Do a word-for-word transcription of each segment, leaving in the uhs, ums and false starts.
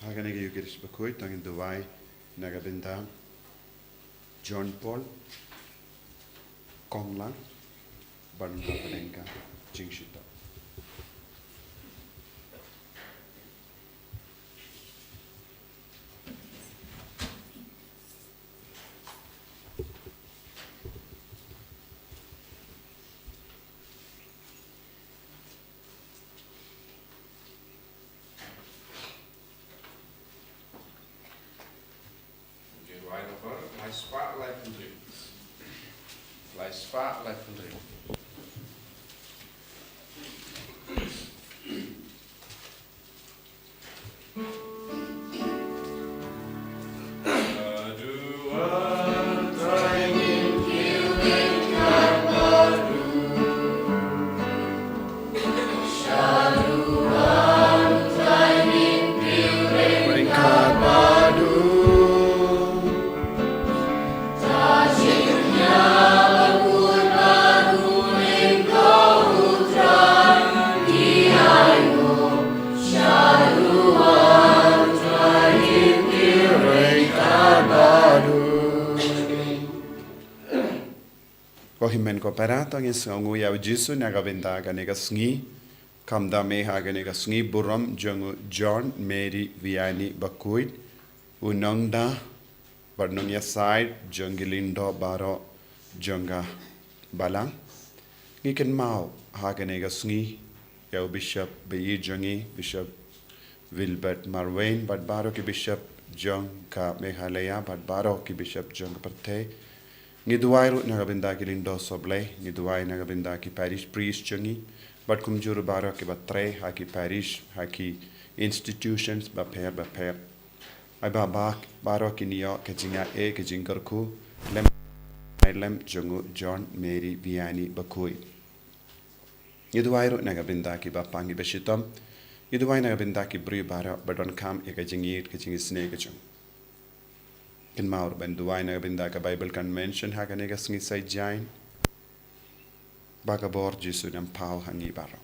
Ha kane ka Eucharist bakhuid to ngin duwai na ka bynta John Paul Konglang ban ka pdeng ka jingshitom. Lai spah lai phew hynriew. Lai spah lai phew hynriew. Ko hynmen ko para, to ngin sngewnguh ïa u Jisu na ka bynta kane ka sngi. Kam da me ha kane ka sngi burom jong u John Mary Vianney bakhuid, u nongda bad nongïasaid jong ki lyngdoh baroh jong ka balang. Ngi kynmaw ha kane ka sngi ïa u Bishop ba-ïeit jong ngi, Bishop Wilbert Marwein, bad baroh ki bishop jong ka Meghalaya, bad baroh ki bishop jong ka pyrthei. Ngi duwai ruh na ka bynta ki lyngdoh sohblei, ngi duwai na ka bynta ki parish priest jong ngi, bad kumjuh ruh baroh kiba trei ha ki parish, ha ki institutions bapher bapher. Ai ba, ba, baroh kin ïoh ka jingïaid, ka jingkyrkhu lem, lem jong u John Mary Vianney bakhuid. Ngi duwai ruh na ka bynta kiba pang kiba shitom. Ngi duwai na ka bynta ki briew baroh ba donkam ïa ka jingïeit, ka jingisynei ka jong. Kynmaw ruh ban duwai na ka bynta ka Bible Convention ha kane ka sngi Saitjaiñ. Ba ka bor Jisu un ïaid ha ngi baroh.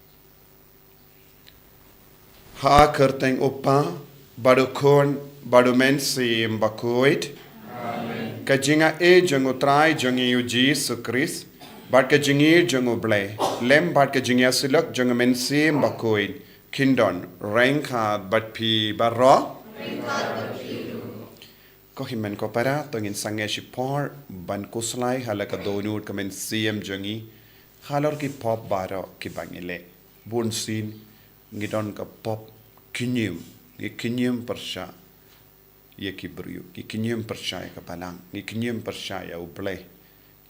Ha ka kyrteng u Kpa bad u Khun bad u Mynsiem Bakhuid. Amen. Ka jingïaid jong u Trai jong ngi u Jisu Khrist bad ka jingïeit jong u Blei, lem bad ka jingïasyllok jong u Mynsiem Bakhuid, kin don ryngkat bad phi baroh. Ko hynmen ko para, to ngin sangeh shipor ban khuslai ha la ka dohnud ka mynsiem jong ngi halor ki pop baroh kiba ngi leh. Bunsien ngi don ka pop kynñium, ngi kynñium pyrshah ïa ki briew, ngi kynñium pyrshah ïa ka balang, ngi kynñium pyrshah ïa u Blei,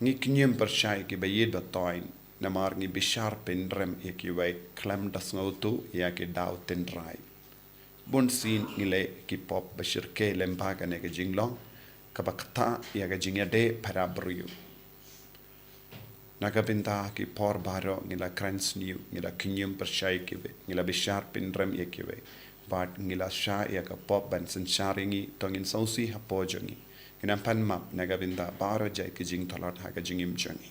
ngi kynñium pyrshah ïa kiba ïeit ba thoiñ, namar ngi bishar pynrem ïa kiwei khlem da sngewthuh ïa ki daw tynrai. Bunsien ngi leh ki pop ba shyrkhei lem bad kane ka jinglong kaba ktah ïa ka jingïadei para briew. Na ka bynta ki por baroh ngi la kren sniew, ngi la kynñium pyrshah ïa kiwei, ngi la bishar pynrem ïa kiwei, bad ngi la shah ïa ka pop ban synshar ïa ngi, to ngin sngewsih hapoh jong ngi. Ngin ym pan map na ka bynta baroh jait ki jingtlot ha ka jingim jong ngi.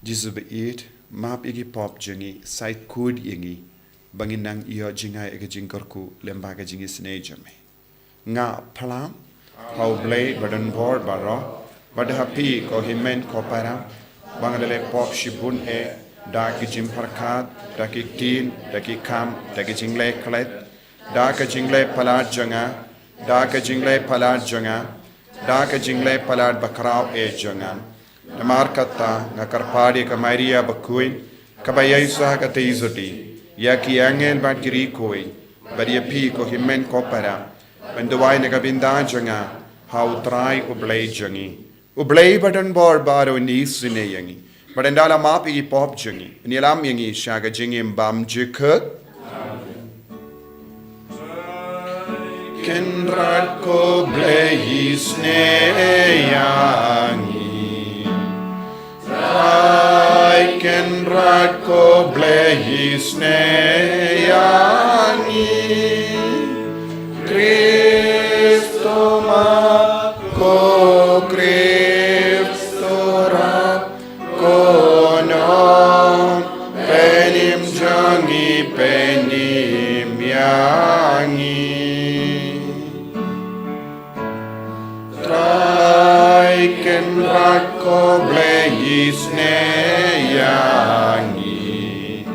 Jisu ba-ïeit, map ïa ki pop jong ngi, shait khuid ïa ngi ba ngin nang ïoh jngai ïa ka jingkyrkhu lem bad ka jingisynei jong me. Nga phla ha u Blei ba don bor baroh, bad ha phi ko hynmen ko para, ba nga la leh pop shibun eh, da ki jingpyrkhat, da ki ktien, da ki kam, da ki jingleh klet, da ka jingleh palat jong nga, da ka jingleh palat jong nga, da ka jingleh palat bakhraw eh jong nga. Namar kata nga kyrpad ïa ka Maria bakhuid, kaba ïaisah ha ka theisotti, ïa ki angel bad ki riewkhuid, bad ïa phi ko hynmen ko para, ban duwai na ka bynta jong nga ha u Trai u Blei jong ngi. U Blei ba don bor baroh un isynei ïa ngi, bad ynda la map ïa ki pop jong ngi, un ïalam ïa ngi sha ka jingim bymjukut. Kynrad ko Blei isynei ïa ngi. Trai Kynrad ko Blei isynei ïa ngi. Khrist Isnei ïa ngi.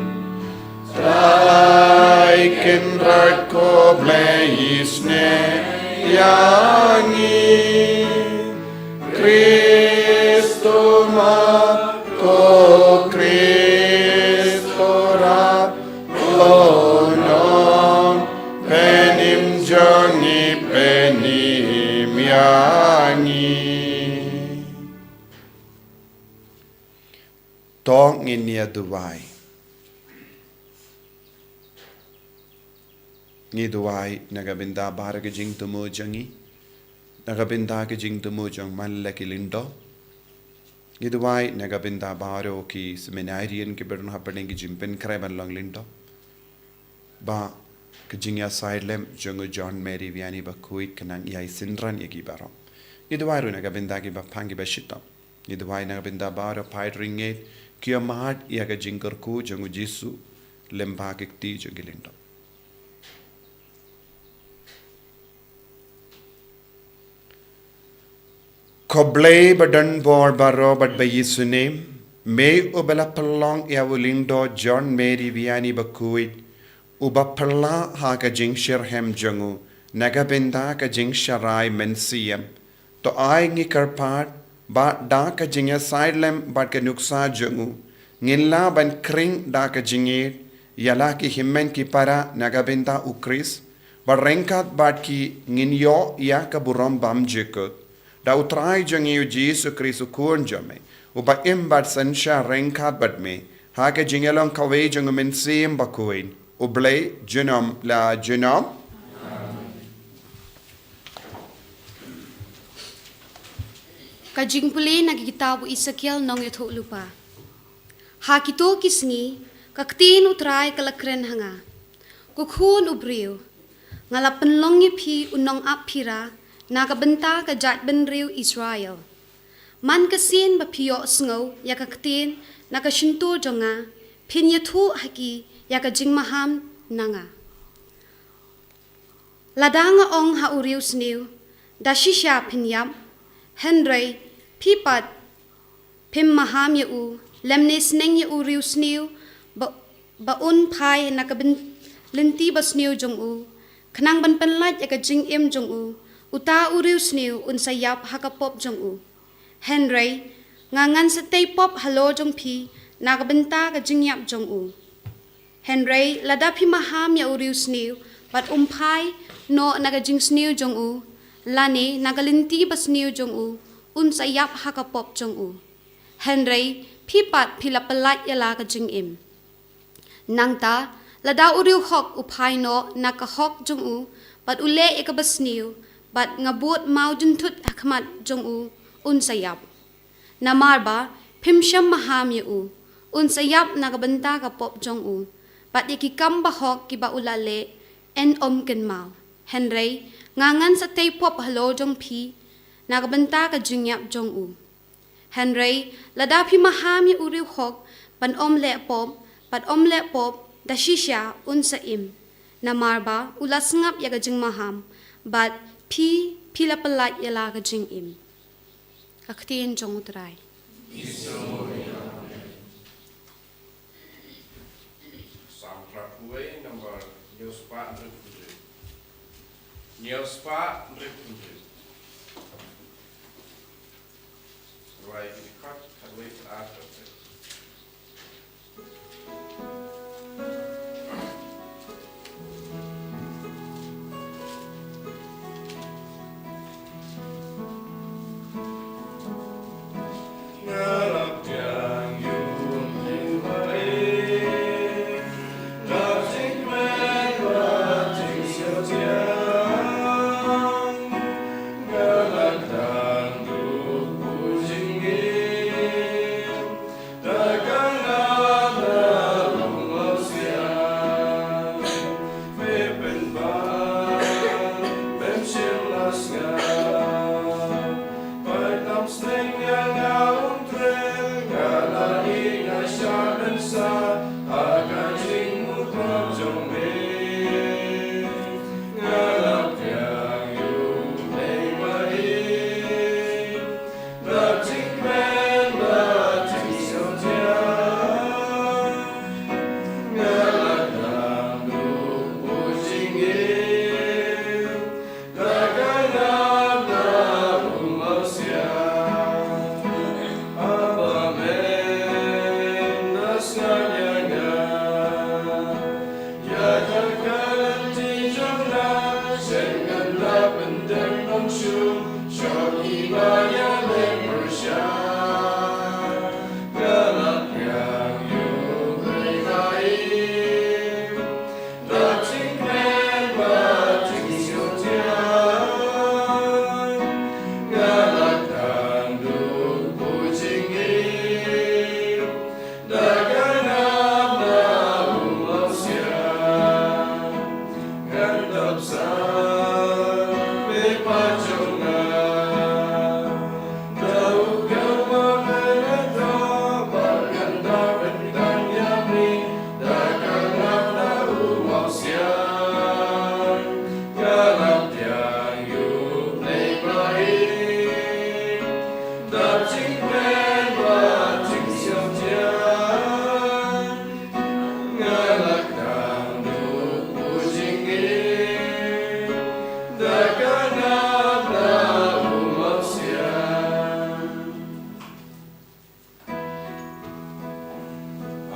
Trai Kynrad ko Blei isnei ïa ngi. Khrist u Mah ko Khrist u Raplonong, pynim jong ngi pynim ïa ngi. To ngin ïa duwai. Ngi duwai na ka bynta baroh ka jingthmu jong ngi, na ka bynta ka jingthmu jong man la ki lyngdoh. Ngi duwai na ka bynta baroh ki seminarian kiba don hapdeng ki jingpynkhreh ban long lyngdoh. Ba ka jingïasaid lem jong u John Mary Vianney Bakhuid kan nang ïai synran ïa ki baroh. Ngi duwai ruh na ka bynta kiba pang kiba shitom. Ngi duwai na ka bynta baroh paid Ringit kiba mad ïa ka jingkyrkhu jong u Jisu lyngba ki kti jong ki lyngdoh. Ko Blei ba don bor baroh bad ba isynei, me uba la pynlong ïa u lyngdoh John Mary Vianney Bakhuid, uba pynlah ha ka jingshitrhem jong u na ka bynta ka jingsharai mynsiem. To ai ngi kyrpad ba da ka jingïasaid lem bad ka nuksa jong u, ngin lah ban khring da ka jingïeit ïa la ki hynmen ki para na ka bynta u Khrist, bad ryngkat bad ki ngin ïoh ïa ka burom bymjukut. Da u Trai jong ngi u Jisu Khrist u Khun jong me, uba im bad synshar ryngkat bad me ha ka jingïalong kawei jong u Mynsiem Bakhuid, U Blei junom la junom. Ka jingpule na ka kitab u Esekiel nongïathuhlypa. Ha kito ki sngi, ka ktien u Trai ka la kren ha nga. Ko khun u briew, nga la pynlong ïa phi u nongap phira na ka bynta ka jaitbynriew Israel. Man ka sien ba phi ïohsngew ïa ka ktien na ka shyntur jong nga, phin ïathuh ha ki ïa ka jingmaham na nga. Lada nga ong ha u riewsniew, da shisha phin ïap, hynrei phi pat phim maham ïa u, lymne sneng ïa u riewsniew ba, ba un phai na ka byn-, lynti basniew jong u, khnang ban pynlait ïa ka jingim jong u, uta u riewsniew un sa ïap ha ka pop jong u. Hynrei nga ngan sa tei pop halor jong phi na ka bynta ka jingïap jong u. Hynrei lada phi maham ïa u riewsniew bad um phai noh na ka jingsniew jong u, lane na ka lynti basniew jong u, un sa ïap ha ka pop jong u. Hynrei phi pat phi la pynlait ïa la ka jingim. Nangta, lada u riewhok u phai noh na ka hok jong u, bad u leh ïa kaba sniew, bad nga bud maw jynthut ha khmat jong u, un sa ïap. Namar ba phim shym maham ïa u, un sa ïap na ka bynta ka pop jong u, bad ïa ki kam bahok kiba u la leh, yn ym kynmaw. Hynrei nga ngan sa tei pop halor jong phi na ka bynta ka jingïap jong u. Hynrei lada phi maham ïa u riewhok ban ym leh pop, bad ym leh pop, da shisha un sa im. Namar ba u la sngap ïa ka jingmaham, bad phi, phi la pynlait ïa la ka jingim. Ka ktien jong u Trai. Psalm hynriewphew wei, number hynñiewspah hynriewphew hynriew. Hynñiewspah hynriewphew hynriew. Rwai ki dkhot khatwei, khatar, khatar.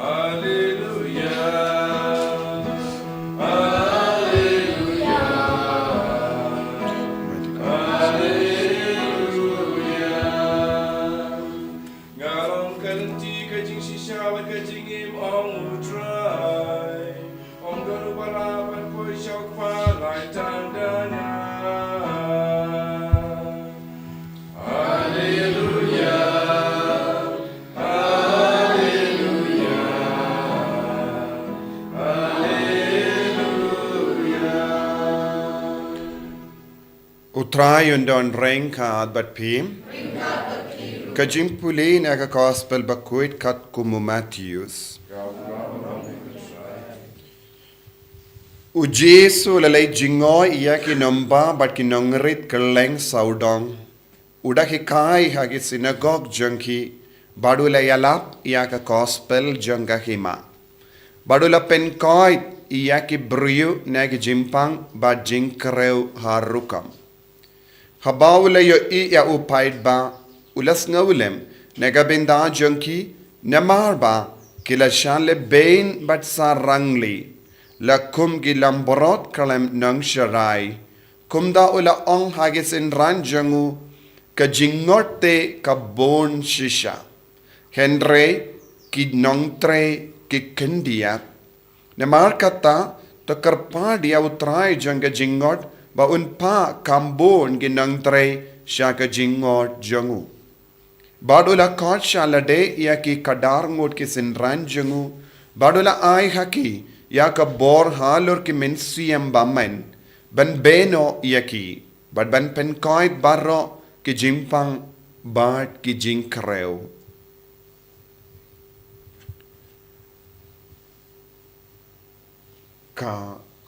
Haleluya. Haleluya. Haleluya. Nga long ka lynti ka jingshisha bad ka jingim, ong U Trai. Ong don uba lah ban poi sha U Kpa, lai tang da nga. Haleluya. Haleluya. Haleluya. U Trai un don ryngkat bad phi. Ka jingpule na ka Gospel bakhuid katkum u Mathaios. U Jisu u la leit jngoh ïa ki nongbah bad ki nongrit kylleng sawdong. U da hikai ha ki synagog jong ki, bad u la ïalap ïa ka Gospel jong ka hima. Bad u la pynkoit ïa ki briew na ki jingpang bad jingkrew ha rukom. Haba u la ïohi ïa u paidbah, u la sngewlem na ka bynta jong ki, namar ba ki la shah lehbeiñ bad sah rangli, la kum ki langbrot khlem nongsharai. Kumta u la ong ha ki synran jong u, ka jingngeit te ka bun shisha. Hynrei ki nongtrei ki khyndiat. Namar kata, to kyrpad ïa U Trai jong ka jingngeit, ba un phah kham bun ki nongtrei sha ka jingngeit jong u. Bad u la khot sha lade ïa ki khadar ngut ki synran jong u, bad u la ai ha ki ïa ka bor halor ki mynsiem bymman, ban beh noh ïa ki, bad ban pynkoit baroh ki jingpang bad ki jingkrew. Ka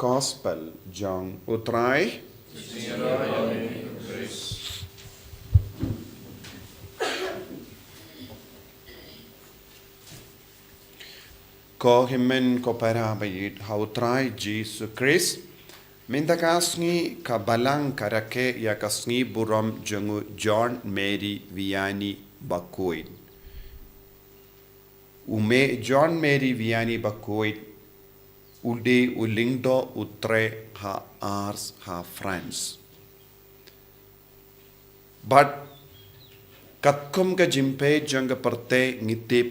Gospel jong U Trai. Ko hynmen ko para ba ïeit ha U Trai Jisu Khrist. Mynta ka sngi ka Balang ka rakhe ïa ka sngi burom jong u John Mary Vianney bakhuid. U John Mary Vianney bakhuid, u dei u lyngdoh u trei ha Ars ha France. Bad katkum ka jingpeit jong ka pyrthei ngi tip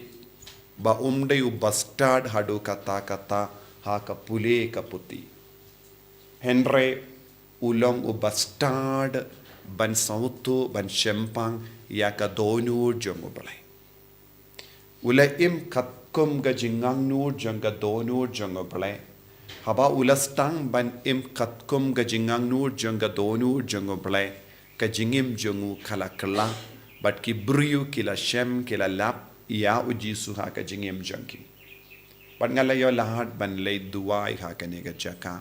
ba um dei u bastad haduh katta katta ha ka pule ka puthi. Hynrei u long u bastad ban sawtu ban shempang ïa ka dohnud jong U Blei. U la im katkum ka jingangnud jong ka dohnud jong U Blei. Haba u la sdang ban im katkum ka jingangnud jong ka dohnud jong U Blei, ka jingim jong u ka la kylla, bad ki briew ki la shem ki la lap ïa U Jisu ha ka jingim jong ki. Bad nga la ïoh lad ban leit duwai ha kane ka jaka.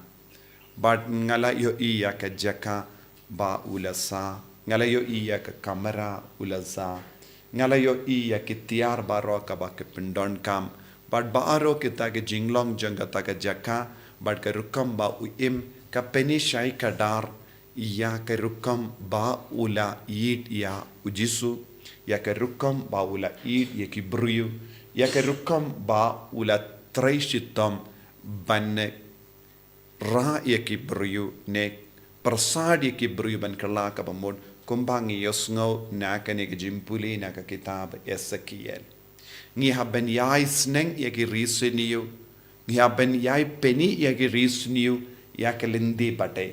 Bad nga la ïohi ïa ka jaka ba u la sah. Nga la ïohi ïa ka kamra u la sah. Nga la ïohi ïa ki tiar baroh kaba ki pyndonkam. Bad baroh kita ki jinglong jong kata ka jaka. Bad ka rukom ba u im ka pynshai khadar ïa ka rukom ba u la ïeit ïa U Jisu. Ïa ka rukom ba u la ïeit ïa ki briew. Ïa ka rukom ba u la trei shitom ban rah ïa ki briew ne pyrsad ïa ki briew ban kylla kaba mut Kumba ngi ïohsngew na kane ka jingpule na ka kitab Esekiel. Ngi hap ban ïai sneng ïa ki ri sniew. Ngi hap ban ïai pyni ïa ki ri sniew ïa ka lynti bad te.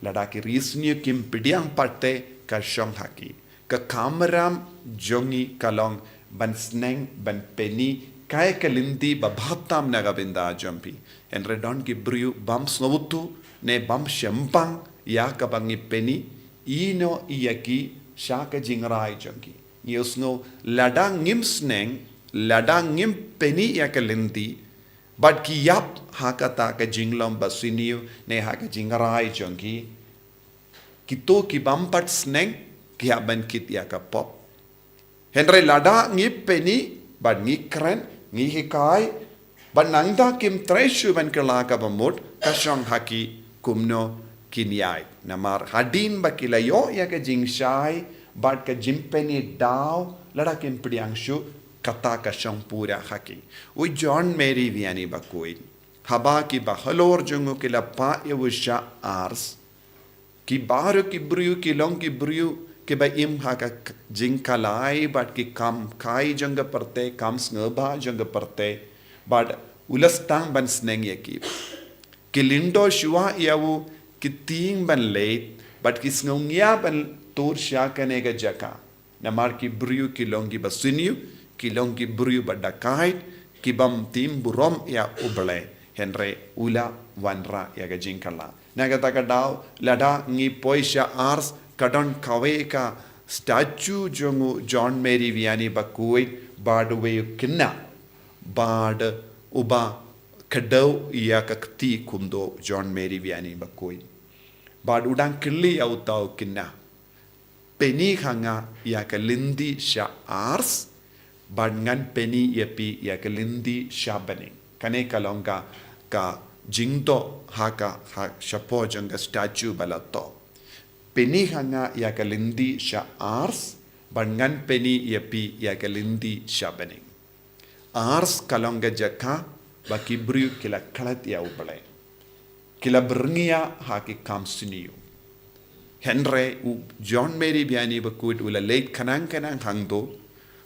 Lada ki ri sniew kim pdiang pat te ka shong ha ki. Ka kamram jong ngi ka long ban sneng ban pyni kaei ka lynti ba bha tam na ka bynta jong phi. Hynrei don ki briew bym sngewthuh ne bym shemphang ïa kaba ngi pyni, ïehnoh ïa ki sha ka jingrai jong ki. Ngi ïohsngew lada ngim sneng, lada ngim pyni ïa ka lynti, bad ki ïap ha kata ka jinglong ba sniew ne ha ka jingrai jong ki. Kito ki bym pat sneng ki hap ban kit ïa ka pop. Hynrei lada ngi pyni, bad ngi kren, ngi hikai, bad nangta kim trei shuh ban kylla kaba mut, ka shong ha ki kumno kin ïai. Namar hadien ba ki la ïoh ïa ka jingshai, bad ka jingpyni daw, lada kim pdiang shuh, kata ka shong pura ha ki. U John Mary Vianney Bakhuid. Haba ki bahalor jong u ki la pah ïa u sha ars. Ki baroh ki briew ki long ki briew kiba im ha ka k-, jingkhalai bad ki kam kai jong ka pyrthei, kam sngewbha jong ka pyrthei. Bad u la sdang ban sneng ïa ki. Ki lyngdoh shuwa ïa u, ki tieng ban leit, bad ki sngewngiah ban tur sha kane ka jaka. Namar ki briew ki long kiba sniew, ki long ki briew ba dakait, ki bym tim burom ïa U Blei, hynrei u la wanrah ïa ka jingkylla. Na kata ka daw, lada ngi poi sha ars, ka don kawei ka statue jong u John Mary Vianney Bakhuid, bad uwei u khynnah, bad uba kdew ïa ka kti kumto John Mary Vianney Bakhuid. Bad u dang kylli ïa uta u khynnah. Pyni ha nga ïa ka lynti sha ars, bad ngan pyni ïa phi ïa ka lynti sha bneng. Kane ka long ka, ka jingdoh ha ka, ha shapoh jong ka statue ba la thoh. Pyni ha nga ïa ka lynti sha ars, bad ngan pyni ïa phi ïa ka lynti sha bneng. Ars ka long ka jaka ba ki briew ki la klet ïa U Blei. Ki la byrngia ha ki kam sniew. Hynrei u John Mary Vianney Bakhuid u la leit khnang khnang hangto,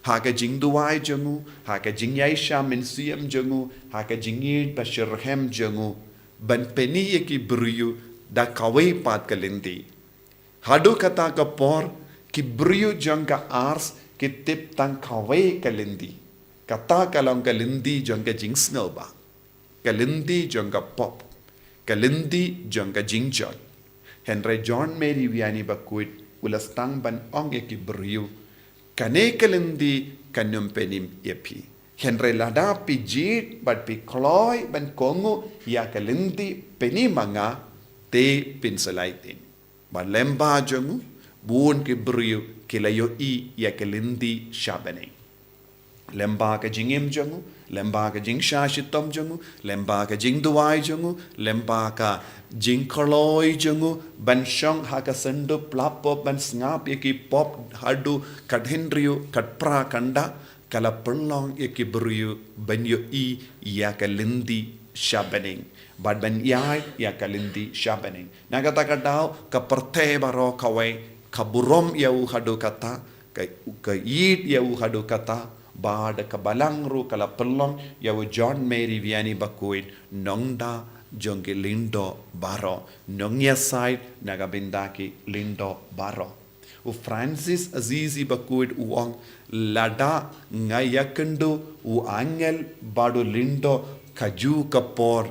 ha ka jingduwai jong u, ha ka jingïaishah mynsiem jong u, ha ka jingïeit ba shitrhem jong u, ban pyni ïa ki briew da kawei pat ka lynti. Haduh kata ka por, ki briew jong ka ars ki tip tang kawei ka lynti. Kata ka long ka lynti jong ka jingsngewbha. Ka lynti jong ka pop. Ka lynti jong ka jingjot. Hynrei John Mary Vianney Bakhuid u la sdang ban ong ïa ki briew. Kane ka lynti kan ym pynim ïa phi. Hynrei lada phi jied bad phi kloi ban kohnguh ïa ka lynti pyni ma nga, te phin sa lait in. Bad lyngba jong u, bun ki briew ki la ïohi ïa ka lynti sha bneng. Lyngba ka jingim jong u, lyngba ka jingshah shitom jong u, lyngba ka jingduwai jong u, lyngba ka jingkloi jong u, ban shong ha ka syndup lap pop ban sngap ïa ki pop haduh khathynriew, khatphra, khatnda, ka la pynlong ïa ki briew ban ïohi ïa ka lynti sha bneng. Bad ban ïaid ïa ka lynti sha bneng. Na kata ka daw, ka pyrthei baroh kawei, ka burom ïa u haduh katta, ka, ka ïeit ïa u haduh katta, bad ka balang ruh ka la pynlong ïa u John Mary Vianney Bakhuid, nongda jong ki lyngdoh baroh, nongïasaid na ka bynta ki lyngdoh baroh. U Francis Assisi Bakhuid u ong, lada nga ïakynduh u angel bad u lyngdoh kajuh ka por,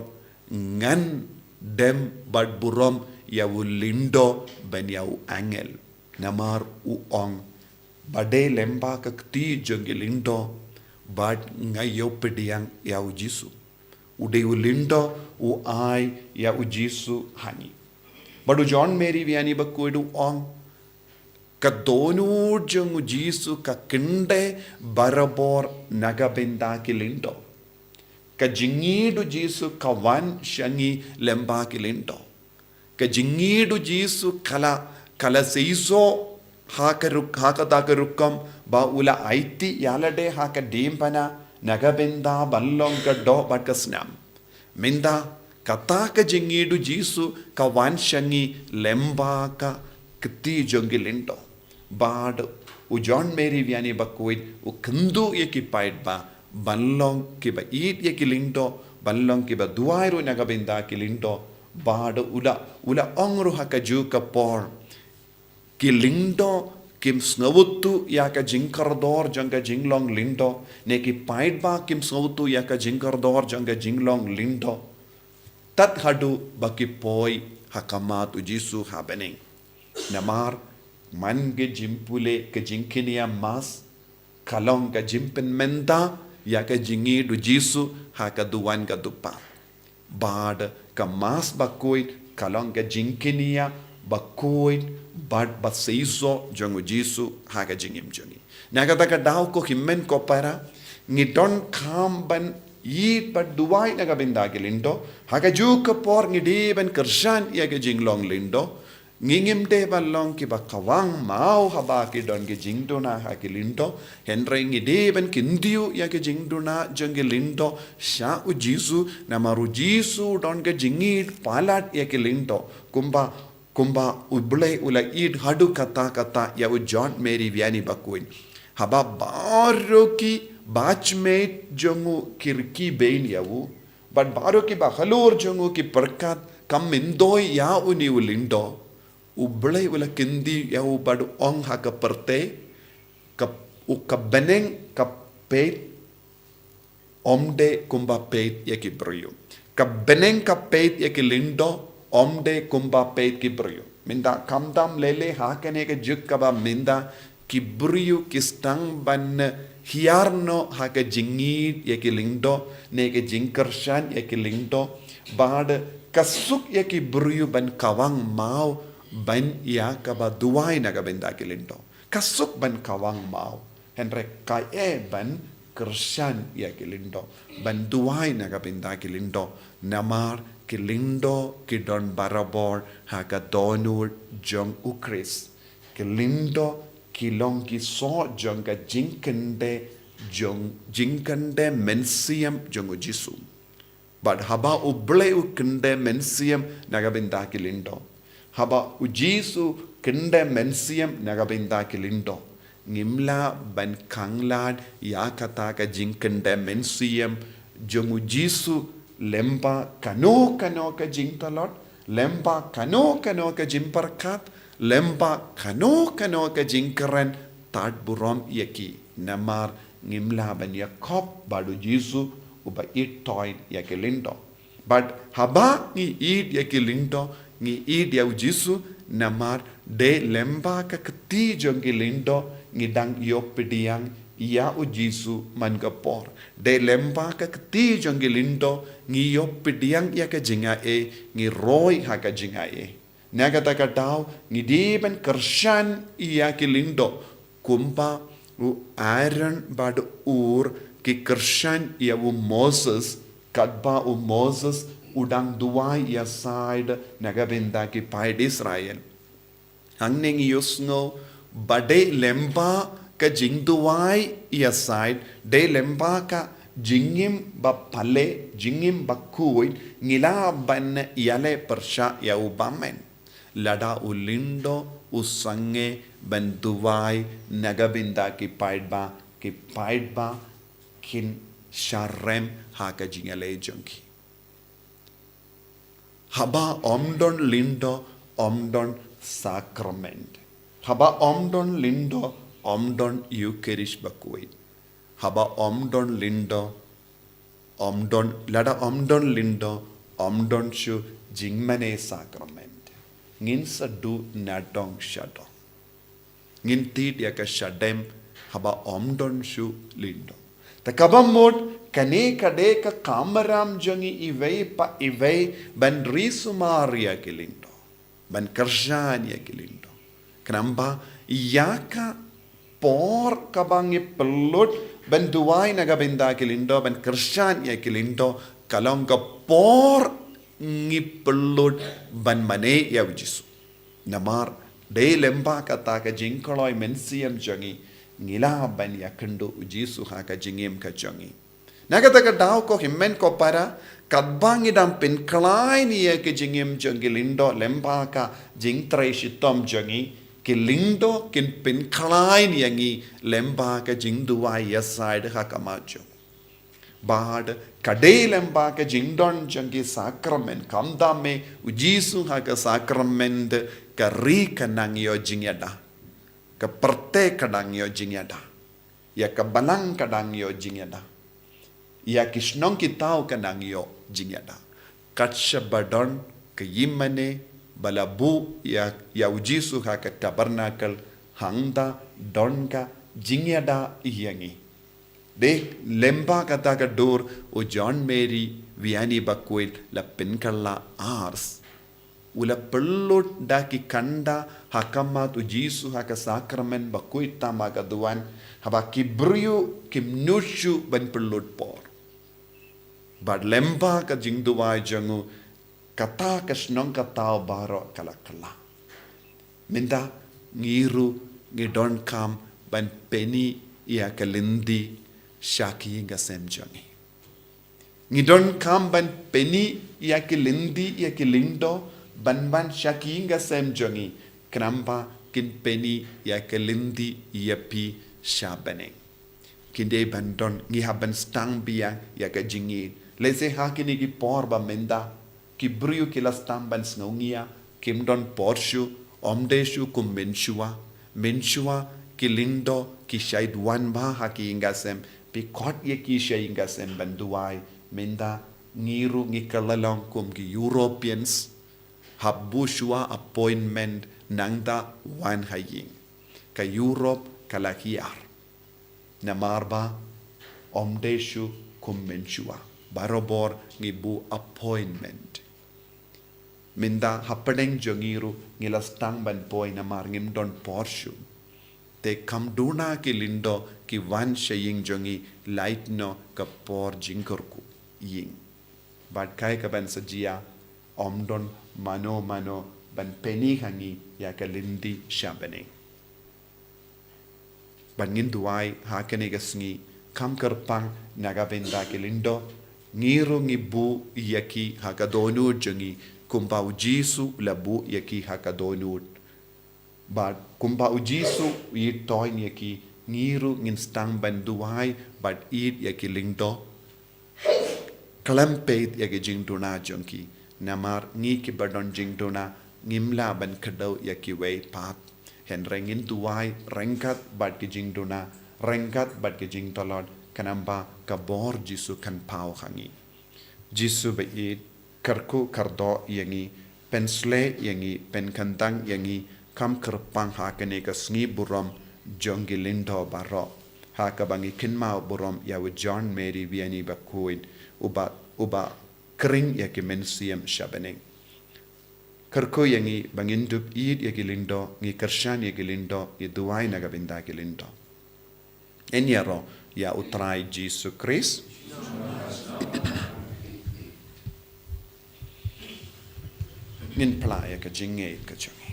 ngan dem bad burom ïa u lyngdoh ban ïa u angel. Namar u ong, ba dei lyngba ka kti jong ki lyngdoh bad nga ïoh pdiang ïa u Jisu. U dei u lyngdoh u ai ïa u Jisu ha ngi. Bad u John Mary Vianney Bakhuid u ong, ka dohnud jong u Jisu ka kynde barabor na ka bynta ki lyngdoh. Ka jingïeid u Jisu ka wan sha ngi lyngba ki lyngdoh. Ka jingïeid u Jisu ka la, ka la seisoh ha ka ruk-, ha kata ka rukom ba u la aiti ïalade ha ka diengphna na ka bynta ban long ka doh bad ka snam. Mynta kata ka jingïeid u Jisu ka wan sha ngi lyngba ka kti jong ki lyngdoh. Bad u John Mary Vianney Bakhuid u kynduh ïa ki paidbah ban long kiba ïeit ïa ki lyngdoh, ban long kiba duwai ruh na ka bynta ki lyngdoh. Bad u la, u la ong ruh ha kajuh ka por, ki lyngdoh kim sngewthuh ïa ka jingkordor jong ka jinglong lyngdoh, ne ki paidbah kim sngewthuh ïa ka jingkordor jong ka jinglong lyngdoh, tad haduh ba ki poi ha khmat u Jisu ha bneng. Namar man ka jingpule, ka jingkñia Mass ka long ka jingpynmynta ïa ka jingïeit u Jisu ha ka duwan ka dupa. Bad ka Mass bakhuid ka long ka jingkñia bakhuid bad baseisoh jong u Jisu ha ka jingim jong ngi. Na kata ka daw, ko hynmen ko para, ngi donkam ban ïeit bad duwai na ka bynta ki lyngdoh. Ha kajuh ka por ngi dei ban kyrshan ïa ka jinglong lyngdoh. Ngi ngim dei ban long kiba khawang maw haba ki don ki jingduna ha ki lyngdoh. Hynrei ngi dei ban kyntiew ïa ka jingduna jong ki lyngdoh sha u Jisu, namar u Jisu u don ka jingïeit palat ïa ki lyngdoh. Kumba, kumba U Blei u la ïeit haduh katta katta ïa u John Mary Vianney Bakhuid. Haba baroh ki batchmate jong u ki rkhie beiñ ïa u, bad baroh ki bahalor jong u ki pyrkhat kam myntoi ïa une u lyngdoh, U Blei u la kyntiew ïa u bad u ong ha ka pyrthei, ka, u, ka bneng ka peit ym dei kumba peit ïa ki briew. Ka bneng ka peit ïa ki lyngdoh ym dei kumba peit ki briew. Mynta khamtam lei lei ha kane ka juk kaba mynta ki briew ki sdang ban hiar noh ha ka jingïeit ïa ki lyngdoh, ne ka jingkyrshan ïa ki lyngdoh. Bad ka suk ïa ki briew ban khawang maw ban ïa kaba duwai na ka bynta ki lyngdoh. Ka suk ban khawang maw. Hynrei kaei ban kyrshan ïa ki lyngdoh, ban duwai na ka bynta ki lyngdoh. Namar ki lyngdoh ki don barabor ha ka dohnud jong u Khrist. Ki lyngdoh ki long ki soh jong ka jingkyndit, jong jingkyndit mynsiem jong u Jisu. Bad haba U Blei u kyndit mynsiem na ka bynta ki lyngdoh, haba u Jisu kyndit mynsiem na ka bynta ki lyngdoh, ngim lah ban khanglad ïa kata ka jingkyndit mynsiem jong u Jisu lyngba kano kano ka jingtlot, lyngba kano kano ka jingpyrkhat, lyngba kano kano ka jingkren tad burom ïa ki. Namar ngim lah ban ïakhop bad u Jisu uba ïeit toit ïa ki lyngdoh. Bad haba ngi ïeit ïa ki lyngdoh, ngi ïeit ïa u Jisu, namar dei lyngba ka kti jong ki lyngdoh ngi dang ïoh pdiang ïa u Jisu man ka por. Dei lyngba ka kti jong ki lyngdoh ngi ïoh pdiang ïa ka jingaiei, ngi roi ha ka jingaiei. Na kata ka daw ngi dei ban kyrshan ïa ki lyngdoh kumba u Aaron bad u Hur ki kyrshan ïa u Moses, katba u Moses u dang duwai ïasaid na ka bynta ki paid Israel. Hangne ngi ïohsngew ba dei lyngba ka jingduwai ïasaid, dei lyngba ka jingim ba pale, jingim ba khuid, ngi lah ban ïaleh pyrshah ïa u bymman. Lada u lyngdoh u sangeh ban duwai na ka bynta ki paidbah, ki paidbah kin sharem ha ka jingïaleh jong ki. Haba ym don lyngdoh, ym don sakrament. Haba ym don lyngdoh, ym don Eucharist bakhuid. Haba ym don lyngdoh, ym don, lada ym don lyngdoh, ym don shuh jingmane sakrament. Ngin sa duh nadong shadong. Ngin tied ïa ka shadem haba ym don shuh lyngdoh. Te kaba mut kane ka dei ka kamram jong ngi iwei pa iwei ban ri sumar ïa ki lyngdoh, ban kyrshan ïa ki lyngdoh. Khnang ba ïa ka por kaba ngi pynlut ban duwai na ka bynta ki lyngdoh, ban kyrshan ïa ki lyngdoh, ka long ka por ngi pynlut ban mane ïa u Jisu. Namar dei lyngba kata ka jingkloi mynsiem jong ngi, ngi lah ban ïakynduh u Jisu ha ka jingim ka jong ngi. Na kata ka daw ko hynmen ko para, katba ngi dang pynkhlaiñ ïa ka jingim jong ki lyngdoh lyngba ka jingtrei shitom jong ngi, Ki lyngdoh kin pynkhlaiñ ïa ngi lyngba ka jingduwai ïasaid ha khmat jong. Bad ka dei lyngba ka jingdon jong ki sakramen, khamtam eh u Jisu ha ka sakramen, ka ri ka nang ïoh jingïada. Ka pyrthei ka nang ïoh jingïada. Ïa ka balang ka nang ïoh jingïada. Ïa ki shnong ki thaw ka nang ïoh jingïada. Kat shaba don ka ïingmane ba la buh ïa, ïa u Jisu ha ka tabernacle, hangta don ka jingïada ïa ngi. Dei lyngba kata ka dur u John Mary Vianney bakhuid la pynkylla ars. U la pynlut da ki khanda ha khmat u Jisu ha ka sakramen bakhuid tam ha ka duwan, haba ki briew kim nud shuh ban pynlut por. Bad lyngba ka jingduwai jong u, kata ka shnong ka thaw baroh ka la kylla. Mynta ngi ruh ngi donkam ban pyni ïa ka lynti sha ki ïing ka sem jong ngi. Ngi donkam ban pyni ïa ki lynti, ïa ki lyngdoh ban wan sha ki ïing ka sem jong ngi, khnang ba kin pyni ïa ka lynti ïa phi sha bneng. Kin dei ban don, ngi hap ban sdang biang ïa ka jingïeit. Lehse ha kine ki por ba mynta ki briew ki la sdang ban sngew ngi ïa, kim don por shuh, ym dei shuh kum mynshuwa. Mynshuwa ki lyngdoh ki shait wan bha ha ki ïing ka sem, phi khot ïa ki sha ïing ka sem ban duwai. Mynta ngi ruh ngi kylla long kum ki Europeans, hap buh shuwa appointment nangta wan ha ïing. Ka Europe ka la hiar. Namar ba ym dei shuh kum mynshuwa. Barabor ngi buh appointment. Mynta hapdeng jong ngi ruh ngi la sdang ban poi namar ngim don por shuh. Te kham duna ki lyngdoh ki wan sha ïing jong ngi, lait noh ka por jingkyrkhu ïing. Bad kaei kaban sa jia, ym don mano mano ban pyni ha ngi ïa ka lynti sha bneng. Bad ngin duwai ha kane ka sngi, kham kyrpang na ka bynta ki lyngdoh, ngi ruh ngi buh ïa ki ha ka dohnud jong ngi, kumba u Jisu u la buh ïa ki ha ka dohnud. Bad kumba u Jisu u ïeit toiñ ïa ki, ngi ruh ngin sdang ban duwai bad ïeit ïa ki lyngdoh. Khlem peit ïa ki jingduna jong ki. Namar ngi kiba don jingduna ngim lah ban kdew ïa kiwei pat. Hynrei ngin duwai ryngkat bad ki jingduna, ryngkat bad ki jingtlot, khnang ba ka bor Jisu kan paw ha ngi. Jisu ba ïeit, kyrkhu kyrdoh ïa ngi, pynshlei ïa ngi, pynkyndang ïa ngi, kham kyrpang ha kane ka sngi burom jong ki lyngdoh baroh. Ha kaba ngi kynmaw burom ïa u John Mary Vianney bakhuid, uba, uba khring ïa ki mynsiem sha bneng. Kyrkhu ïa ngi ba ngin dup ïeit ïa ki lyngdoh, ngi kyrshan ïa ki lyngdoh, ngi duwai na ka bynta ki lyngdoh. Ngin ïaroh ïa u Trai Jisu Khrist. Ngin phla ïa ka jingngeit ka jong ngi.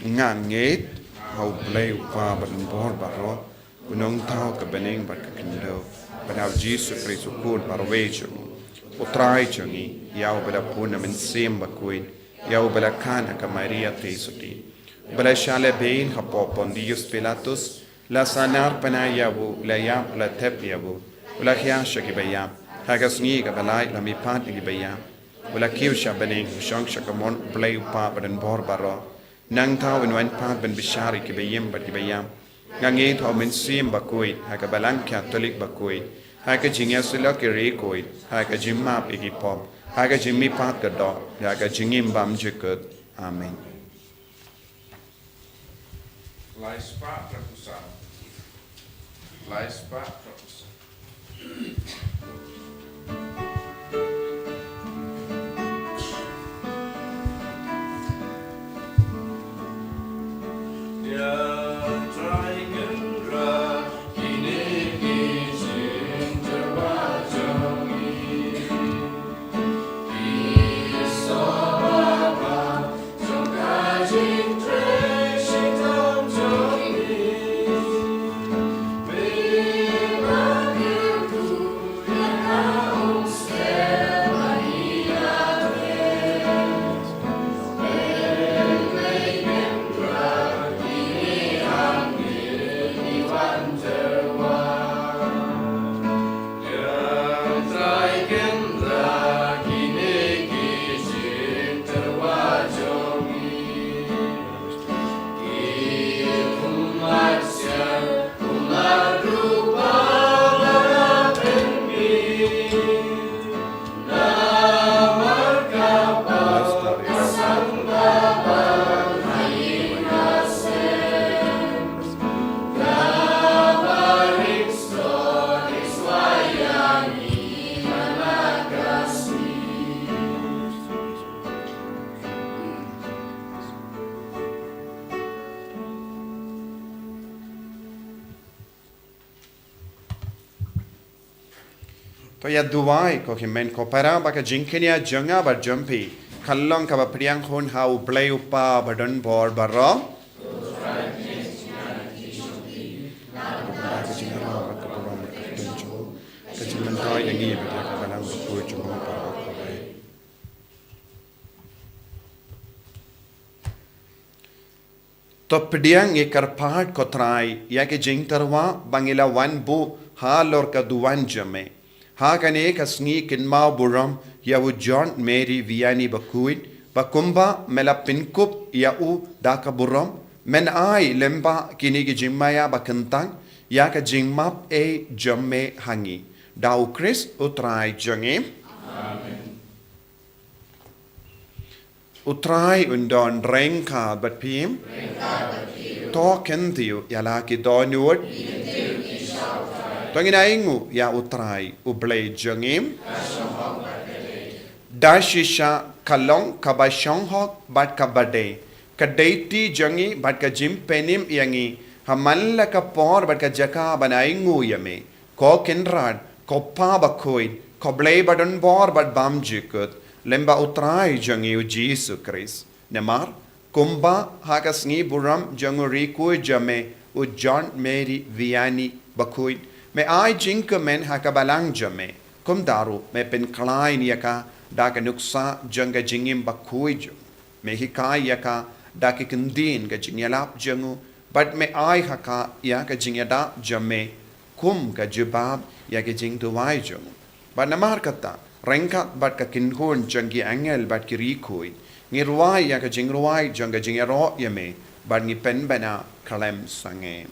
Nga ngeit ha u Blei u Kpa badonbor baroh, u nongthaw ka bneng bad ka khyndew, bad ha u Jisu Khrist u Khun marwei jong u, u Trai jong ngi, ïa uba la pun na Mynsiem Bakhuid, ïa uba la kha na ka Maria Theisotti, uba la shah lehbeiñ hapoh Pontius Pilatus, la sahnarphna ïa u, la ïap, la thep ïa u, u la hiar sha kiba ïap, ha ka sngi kaba lai la mihpat ïa kiba ïap, u la kiew sha bneng, u shong sha kamon u Blei u Kpa badonbor baroh. Nangta un wan pat ban bishar ïa kiba im bad kiba ïap. Nga ngeit ha u Mynsiem Bakhuid, ha ka Balang Katholik bakhuid, ha ka jingïasyllok ïa ki riewkhuid, ha ka jingmap ïa ki pop, ha ka jingmihpat ka doh, ha ka jingim bymjukut. Amen. Lai spah prapusan. Lai spah prapusan. Ko ïa duwai, ko hynmen ko para, ba ka jingkñia jong nga bad jong phi kan long kaba pdiang hun ha U Blei U Kpa Badonbor baroh. Ka jingmyntoi ïa ngi bad ïa ka Balang Bakhuid jong U baroh kawei. To pdiang ngi kyrpad, ko Trai, ïa ki jingtyrwa ba ngi la wan buh halor ka duwan jong me. Ha kane ka sngi kynmaw burom ïa u John Mary Vianney Bakhuid, ba kumba me la pynkup ïa u da ka burom, men ai lyngba kine ki jingmaïa ba kyntang ïa ka jingmap ei jong me ha ngi. Da U Khrist U Trai jong ngi. Amen. U Trai un don ryngkat bad phi. To kyntiew ïa la ki dohnud. To ngin ainguh ïa U Trai U Blei jong ngi. Da shisha ka long kaba shong hok bad kaba dei, ka dei ti jong ngi bad ka jingpynim ïa ngi ha man la ka por bad ka jaka ban ainguh ïa me. Ko Kynrad, ko Pa Bakhuid, ko Blei Badonbor bad Bymjukut, lyngba U Trai jong ngi U Jisu Khrist. Namar kumba ha ka sngi burom jong u riewkhuid jong me u John Mary Vianney Bakhuid, me ai jingkmen ha ka Balang jong me, kumta ruh me pynkhlaiñ ïa ka da ka nuksa jong ka jingim bakhuid jong me. Hikai ïa ka da ki kyntien ka jingïalap jong u, bad me ai ha ka ïa ka jingïada jong me kum ka jubab ïa ka jingduwai jong u. Bad namar kata, ryngkat bad ka kynhun jong ki angel bad ki riewkhuid, ngi rwai ïa ka jingrwai jong ka jingïaroh ïa me, bad ngi pynbna khlem sangeh.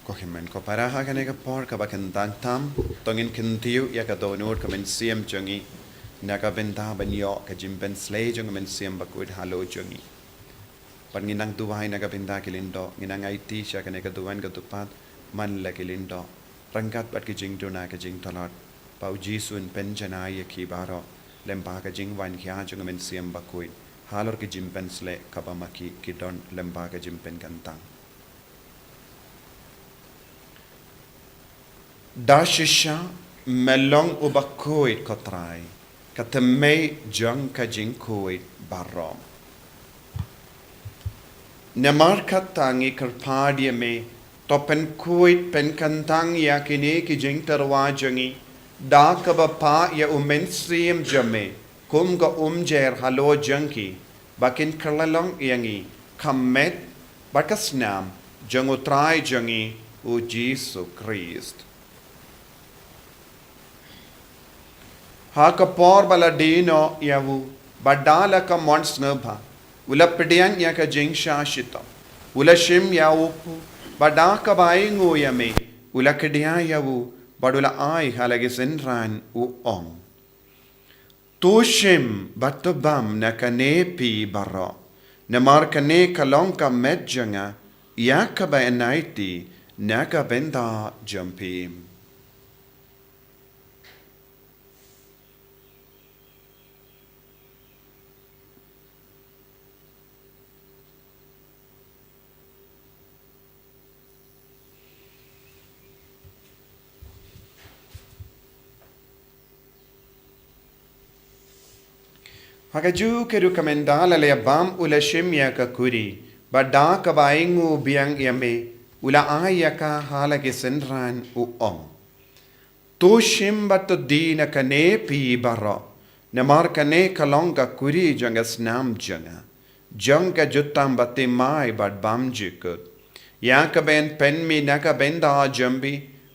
Ko hynmen ko para, ha kane ka por kaba kyntang tam, to ngin kyntiew ïa ka dohnud ka mynsiem jong ngi na ka bynta ban ïoh ka jingpynsleh jong ka Mynsiem Bakhuid halor jong ngi. Bad ngin nang duwai na ka bynta ki lyngdoh, ngin nang aiti sha kane ka duwan ka dupat man la ki lyngdoh, ryngkat bad ki jingduna ki jingtlot, ba U Jisu un pynjanai ïa ki baroh lyngba ka jingwan khia jong ka Mynsiem Bakhuid, halor ka jingpynsleh kaba ma ki ki don lyngba ka jingpynkyntang. Da shisha me long u bakhuid, ko Trai, ka thymmei jong ka jingkhuid baroh. Namar kata ngi kyrpad ïa me, to pynkhuid pynkyntang ïa kine ki jingtyrwa jong ngi da kaba pah ïa U Mynsiem jong me, kum ka umjer halor jong ki, ba kin kylla long ïa ngi ka met bad ka snam jong U Trai jong ngi U Jisu Khrist. Ha ka por ba la die noh ïa u, bad da la ka mon sngewbha, u la pdiang ïa ka jingshah shitom, u la shim ïa u kpu, bad da kaba ainguh ïa me, u la khñiot ïa u, bad u la ai ha la ki synran, u ong: To shim bad to bam na kane phi baroh, namar kane ka long ka met jong nga, ïa kaba yn aiti na ka bynta jong phi. Ha kajuh ka rukom ynda la leit bam u la shim ïa ka kuri, bad da kaba ainguh biang ïa me, u la ai ïa ka ha la ki synran u ong: To shim bad to die na kane phi baroh, namar kane ka long ka kuri jong ka snam jong nga, jong ka jutang bathymmai bad bymjukut. Ïa kaba yn pynmih na ka bynta jong phi,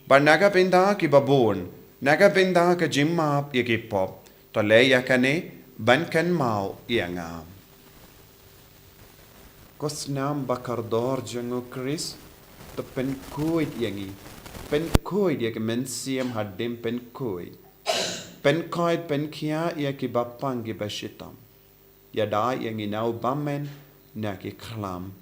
bad na ka bynta kiba bun, na ka bynta ka jingmap ïa ki pop. To leh ïa kane ban kynmaw ïa nga. Ko snam ba kordor jong u Khrist, to pynkhuid ïa ngi, pynkhuid ïa ka mynsiem hadien pynkhuid, pynkhuid pynkhiah ïa kiba pang kiba shitom. Ïada ïa ngi na u bymmen na ki khlam.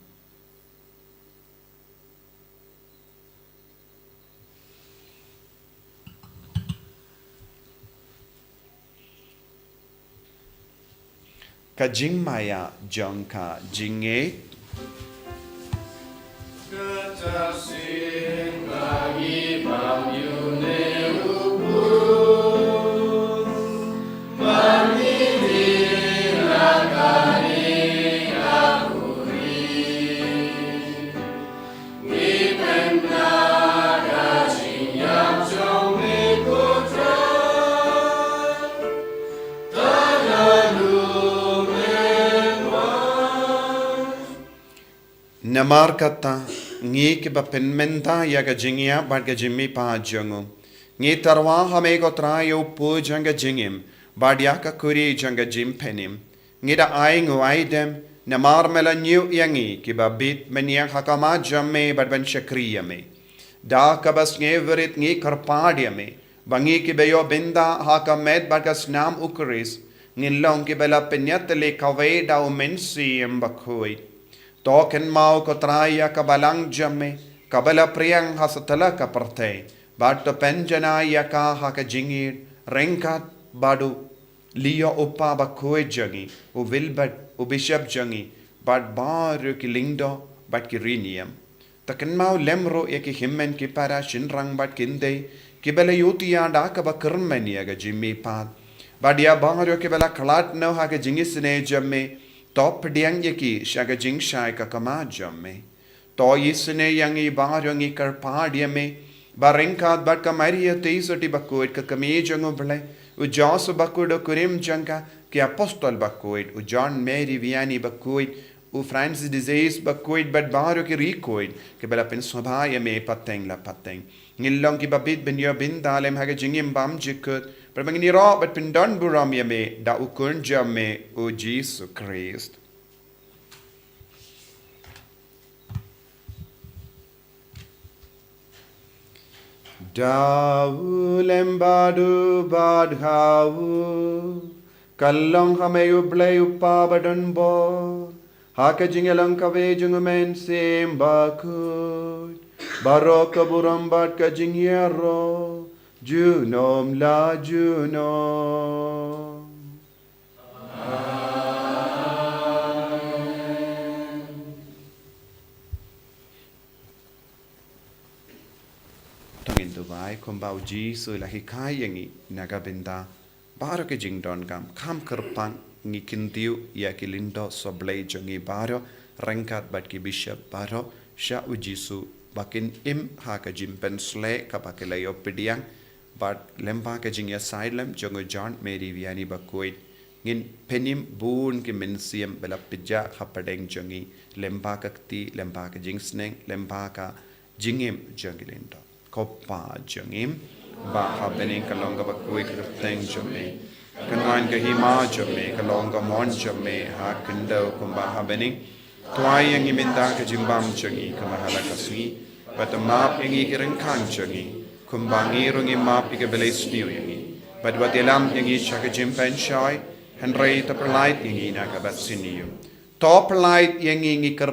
Ka jingmaïa jong ka jingngeit. Namar kata, ngi kiba pynmynta ïa ka jingïap bad ka jingmihpat jong u, ngi tyrwa ha me ko Trai ïa u pud jong ka jingim, bad ïa ka kuri jong ka jingpynim. Ngi da ainguh aidem, namar me la ñiew ïa ngi kiba bit mynta ha khmat jong me bad ban shakri ïa me. Da kaba sngewrit ngi kyrpad ïa me, ba ngi kiba ïoh bynta ha ka met bad ka snam u Khrist, ngin long kiba la pynïatylli kawei da u Mynsiem Bakhuid. To kynmaw ko Trai ïa ka balang jong me, kaba la pdiang ha satlak ka pyrthei, bad to pynjanai ïa ka ha ka jingïeit, ryngkat bad u Leo u Pa Bakhuid jong ngi, u Wilbert, u Bishop jong ngi, bad baroh ki lyngdoh bad ki riewniam. To kynmaw lem ruh ïa ki hynmen ki para shynrang bad kynthei, kiba la ïohthiah da kaba kyrmen ïa ka jingmihpat. Bad ïa baroh kiba la khlad noh ha ka jingisynei jong me, to pdiang ïa ki sha ka jingshai ka khmat jong me. To isynei ïa ngi baroh, ngi kyrpad ïa me, ba ryngkat bad ka Maria Theisotti Bakhuid ka kmie jong u Blei, u Joseph Bakhuid u kurim jong ka, ki apostol bakhuid, u John Mary Vianney Bakhuid, u Francis de Sales Bakhuid bad baroh ki riewkhuid, kiba la pynsngewbha ïa me pateng la pateng. Ngin long kiba bit ban ïoh bynta lem ha ka jingim bymjukut, bad ba ngin ïaroh bad pyndonburom ïa me da u Khun jong me u Jisu Khrist. Da u lem bad u bad ha u, ka long ha me u Blei u Pa badonbor, ha ka jingïalong kawei jong u Mynsiem Bakhuid, baroh ka burom bad ka jingïaroh, junom la junom. To ngin duwai kumba u Jisu u la hikai ïa ngi na ka bynta baroh ki jingdonkam, kham kyrpang ngi kyntiew ïa ki lyngdoh sohblei jong ngi baroh, ryngkat bad ki bishop baroh, sha u Jisu, ba kin im ha ka jingpynshlur kaba ki la ïoh pdiang, bad lyngba ka jingïasaid lem jong u John Mary Vianney Bakhuid, ngin pynim bun ki mynsiem ba la pynjah hapdeng jong ngi, lyngba ka kti, lyngba ka jingsneng, lyngba ka jingim jong ki lyngdoh. Ko Pa jong ngi, ba ha bneng, ka long kaba khuid ka kyrteng jong me. Kan wan ka hima jong me, ka long ka mon jong me, ha khyndew kumba ha bneng. To ai ïa ngi mynta ka jingbam jong ngi, ka man ha la ka sngi. Bad to map ïa ngi ki ryngkang jong ngi, kumba ngi ruh ngi map ïa kiba la isniew ïa ngi. Bad wat ïalam ïa ngi sha ka jingpynshoi, hynrei to pyllait ïa ngi na ka badsniew. To pyllait ïa ngi, ngi kyrpad